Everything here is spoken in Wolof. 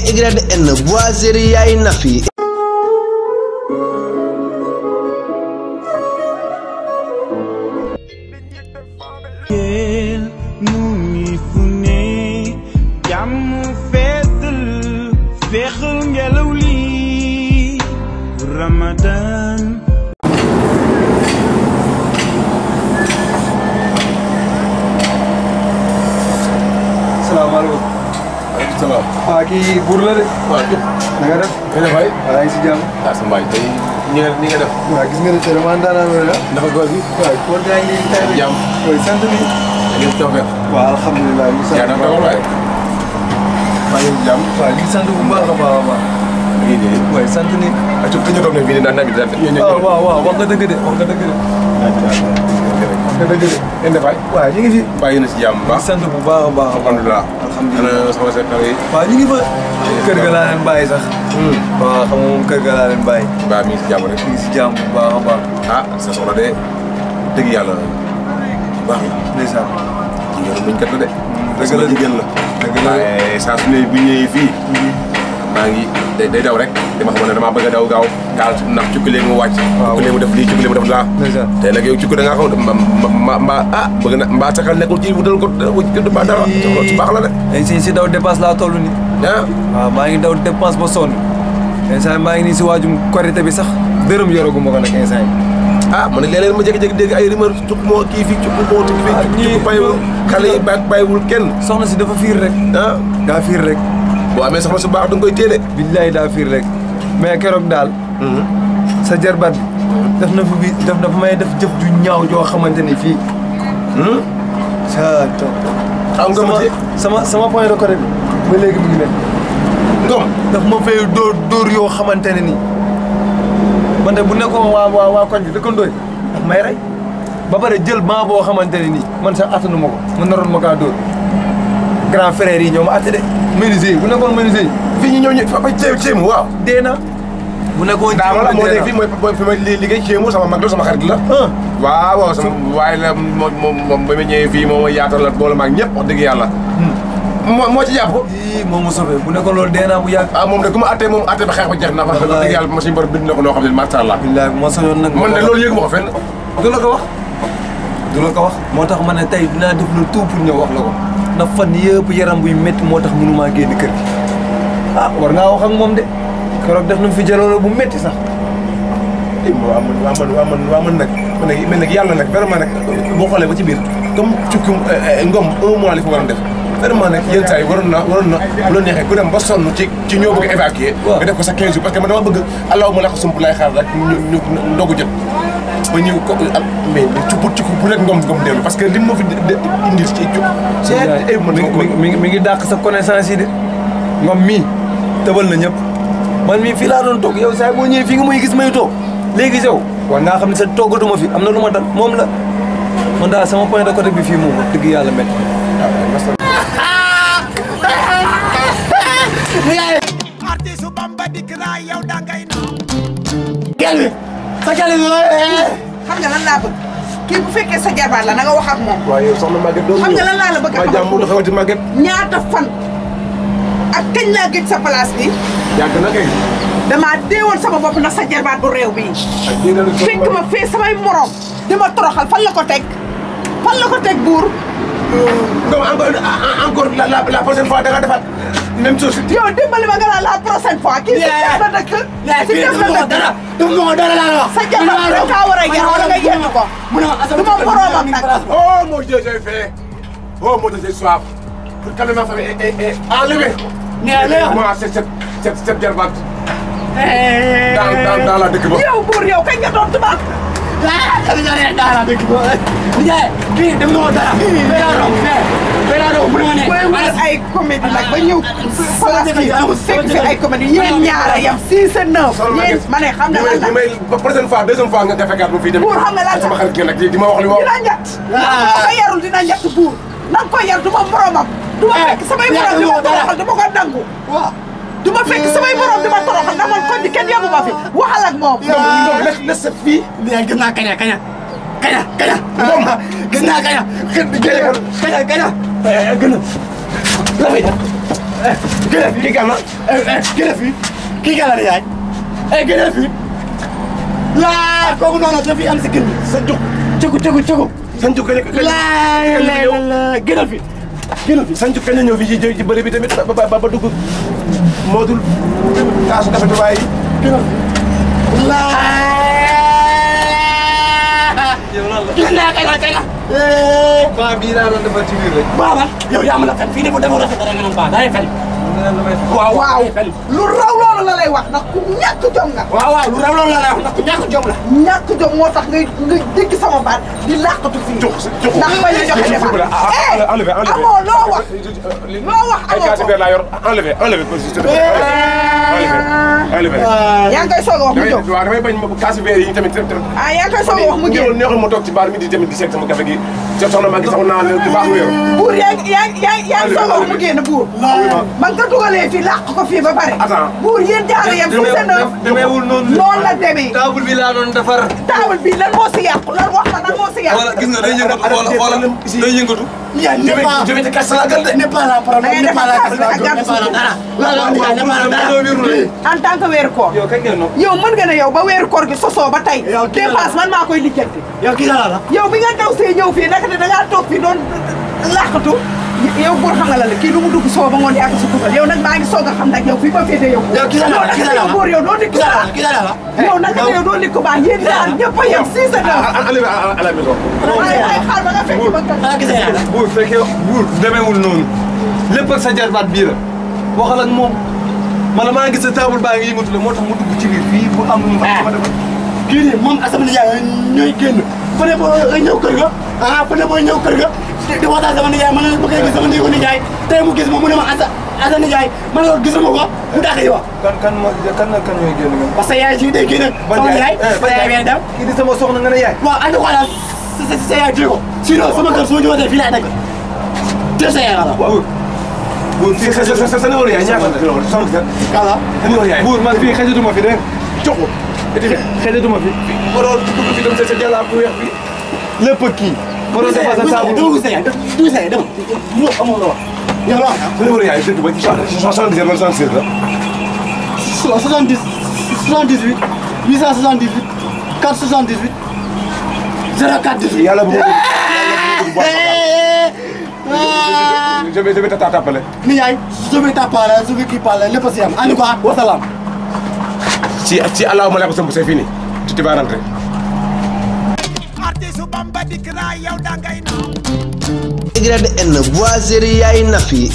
YN Boiserie Yaay Nafi. Ramadan. Salaamaaleykum. waaleykum salaam. Kii buur la de. waaw jóg. na nga def. nga def waay. yaa ngi si jàmm. sa mbaay tey ñi nga def. waaw gis nga ne tey damaa daanaka wér ah. dafa góor gi. waaw kon yaa ngi tey rek. jàmm. oui sant ni. ngeen toofeex. waaw alhamdulilah. yaa ngi doon waay. maa ngi jàmm. waaw ñu sant bu baax a baax a baax. mi ngi nii. oui sant ni. ah ci ñu toog ne fii nii naan bi waaw waaw waaw wax nga dëgg de wax nga dëgg de. wax nga dëgg de. ngeen def waay. waaw ñu ngi fi. bàyyi na si jàmm bu baax. sant bu baax a baax. alhamdulilah. alhamdulilah. ana sama sekar yi. waaw ñu ngi fa. kër ga laa leen bàyyi sax. waaw xam nga moom kër ga laa leen bàyyi. mbaa mi ngi si jàmm rek. ñu ngi si jàmm bu baax a baax. ah sa soxla de dëgg yàlla baax na. ndeysaan. jigéen muñ kat la de. dëgg la jigéen la. dëgg la waaye saa su ne bu ñëwee fii. maa ngi day daw rek dama xam ne damaa bëgg a daw gaaw gaal ndax cukki léegi mu wàcc. waaw cukki léegi mu def lii cukki léegi mu def laa. ndeysaan. te nag yow cukki da ngaa xam mbaa ah bëgg na mbaa sa xel nekkul ci wutal ko mbaa dara ci baax la de. si daw dépense laa toll nii. ah waaw maa ngi daw dépense ba sonn. instant maa ngi nii si waajum korité bi sax dërëm yoraguma ko nag instant yi. ah man nag léeg-léeg ma jékki-jékki dégg ay rumeur cukk moo kii fii cukk moo kii fii cukk bàyyiwul xale yi bàyyiwul kenn. soxna si dafa fiir rek. ah daa fiir rek. boo amee soxna su baax da nga koy téele. billaay daa fiir rek. mais keroog daal. sa jarbat bi. daf na fi dafa may def jëf ju ñaaw joo xamante ni fii. am nga ma ci sama point de côté bi ba léegi mu ngi nekk. ngom daf ma fay dóor yoo xamante ne nii. man de bu nekkoon waa koñ bi dëkkandoo daf may rey. ba pare jël maa boo xamante ne nii man sax attanu ma ko man naroon ma kaa dóor. grand frère yi ñoo ma atte de. menuisier yi bu nekkoon menuisier yi. fii ñu ñëw ñu fa ceemu waaw. dee na. bu nekkoon daa la moo nekk fii mooy fi may liggéey ceemu sama mag la sama xarit la. waaw waaw sama waaye la moom ba ma ñëwee fii moom mooy yaatal la boole maag ñëpp wax dëgg yàlla. moo ci jàpp. moom mu sauvé bu nekkoon loolu dee naa bu yàgg. moom de ku ma attee moom attee ba xeex ba jeex na wax dëgg yàlla ma suñu borom bind na ko loo xam ne macha allah. billaay bu ma sañoon nag. man de loolu yëgu ma ko fenn. du la ko wax. du la ko wax. moo tax ma ne tey dinaa def le tout pour ñëw wax la ko. ndax fan yëpp yaram buy métti moo tax mënumaa génn kër gi. war ngaa wax ak moom de. keroog def na fi jaloore bu métti sax. waa man nag yàlla nag vraiment nag boo xoolee ba ci biir comme cukki ngom 1 mois li fa waroon def vraiment nag yenn saa yi waroon na bu la neexee ku dem ba sonn ci ñoo bëgg a évacuer nga def ko sa 15 jours parce que man dama bëgg alaw ma la ko sump lay xaar rek ñu ndogu jot ba ñëw ko mais ci bu rek ngom dellu parce que li ma fi indil ci mi ngi dàq sa connaissance yi de ngom mii tëbal na ñëpp man mii fii laa doon toog yow saa boo ñëwee fii nga muy gis may toog léegi yow war ngaa xam ne sa toogatuma fi am na lu ma dal moom la man daal sama point de côté bi fii moom wax dëgg yàlla métti. artiste Bamba dikk naa yow da ngay naaw. sa kele bi xam nga lan laa bëgg kii bu fekkee sa jarbaat la na nga wax ak moom. waaw yow soxna Maguette doo xam nga lan laa la bëgg a xamal jàmm lu xewati Maguette ñaata fan ak kañ laa gëj sa place bi yàgg na kay damaa deewoon sama bopp ndax sa jarbaat bu réew bii fekk ma fee samay morom dama toroxal fan la ko teg buur. donc encore la prochaine fois da nga defaat même chose. yow dimbali ma nga naan la prochaine fois. kii si def la dëkk. si def la dëkk dara laa la wax. sa jarbaat da kaa war a yar wala nga yenn ko. mu ne ma du ma moroomam nag. Oh mon Dieu, j'ai fait. Oh mon Dieu, j'ai soif. Pour calmer ma famille et enlever. Moi, cette gerbaat. Dans la dëkk ba. yow buur yow kañ nga doon tubaab. dans la dëkk ba. Ndiaye kii dem nga ko dara. booy wër ay comédie nag ba ñëw place bi fekk fi ay comédie yéen ñaara yam 6 et 9 yéen ma ne xam nga lan la may prochaine fois deuxième fois nga fekkaat mu fii dem. buur xam nga lan la sama xarit nga nag di ma wax li wax. dina njatt ko yarul dina njatt buur na nga ko yar du ma moromam du ma fekk samay morom di ma toroxal du ma ko nangu du ma fekk samay morom di ma toroxal ndax man kon di kenn yabu ma fi waxal ak moom la sa fii. gis naa kaña moom gis naa kaña xet bi jëlee ko. kaña la fay def Génn fii kii kan la. génn fii kii kan la di yaay génn fii laa kooku noonu dafiy am si kër gi sa juk. cugu sa juk kañ laa génn fii génn fii sa juk kañ la ñëw fii ci bëri bi tamit ba dugg moodul kaasu café Touba yi. génn fii laa gis naa kay la Paa bii laa doon defar ci biir rek. baaba yow yaa mën a fen fii de bu defoo rafet dara nga naan baax day fen waaw lu raw loolu la lay wax ndax ku ñàkk jom nga. waaw lu raw loolu la lay wax ndax ku ñàkk jom la ñàkk jom moo tax ngay dégg sama baat di làqatu fii. ndax bañ a joxe defar. enlevé amoo loo wax. loo wax ay amoo kaasi ko. verre laa yor enlevé yaa ngi koy soog a wax mu jóg. waaw damay bañ ma kaasi verre yi tamit. ah yaa ngi koy soog a wax mu génn. neexul ma toog ci baar mi di tamit di seet sama café gi soxna maa ngi sax naa leen di baax wéeru. buur yaa ngi soog a wax mu génn buur. man nga dugalee fii làq ko fii ba pare. buur yéen jaara yem fu seen demeewul noonu. noonu la demee. taabul bi laa doon defar. taabal bi lan moo si yàqu lan wax ma lan moo si yàqu. wala gis nga day yëngatu wala day yëngatu. yaa n'est pas je vais te casser la gueule de. n'est pas la problème n'est pas la en tant que weeru koor. yow kañ ngeen nopp. yow mën nga ne yow ba weeru koor gi sosoo ba tey. dépense man maa koy lijjanti. yow kii la yow bi nga daw see ñëw fii naka ne da ngaa toog fii doon làqatu yow buur xam nga la kii lu mu dugg soo ba ngoon yaa ko si dugal yow nag maa ngi soog a xam nag yow fii ba féete yow. yow kii la yow buur yow doo nit ku baax. yow nag yow doo nit ku baax yéen ñaar ñëpp a yem 6 à 9. à la maison. ay xaar ba nga fekk ba nga. buur fekkee buur demeewul noonu lépp ak sa jarbaat bii la waxal ak moom man maa ngi gis sa taabul baa ngi yëngatu la moo tax mu dugg ci biir fii pour am lu mu ma defal. kii nii moom Assane Ndiaye ñooy génn fële boo ñëw kër ga fële boo ñëw kër ga di waxtaan sama nijaay ma ne la bëggee gis sama ndigu nijaay tey mu gis ma mu ne ma Assane Ndiaye ma ne ko gisuma ko mu dàq yi wax kan ñooy génn nga. parce que yaay si day génn sama yaay sa yaay bee dem kii di sama soxna nga ne yaay. waaw andi ko daal sa yaay téye ko sinon sama kër soo ñëwatee fii laay dagg jël sa yaay la buur fii sa numéro yaay ñaata la. kala numéro yaay. buur man fii xajatuma fi dégg jox ko. xajatuma fi. waroon dugg fi dem sa jàllaa bu weex bi. lépp kii. waroon defar sa taabul. dama sa yaay dama ñu amul la wax yow la wax sa numéro yaay dëgg ba ci 77 wala 76 la. 70 78 878 478 04 18 yàlla bu je vais t'appeler. nijaay je vais t'appeler je vais kii parler lépp si am en tout cas wasalaam. ci allahumma la ko c'est fini tu vas rentrer. Y N Boiserie yaay Nafi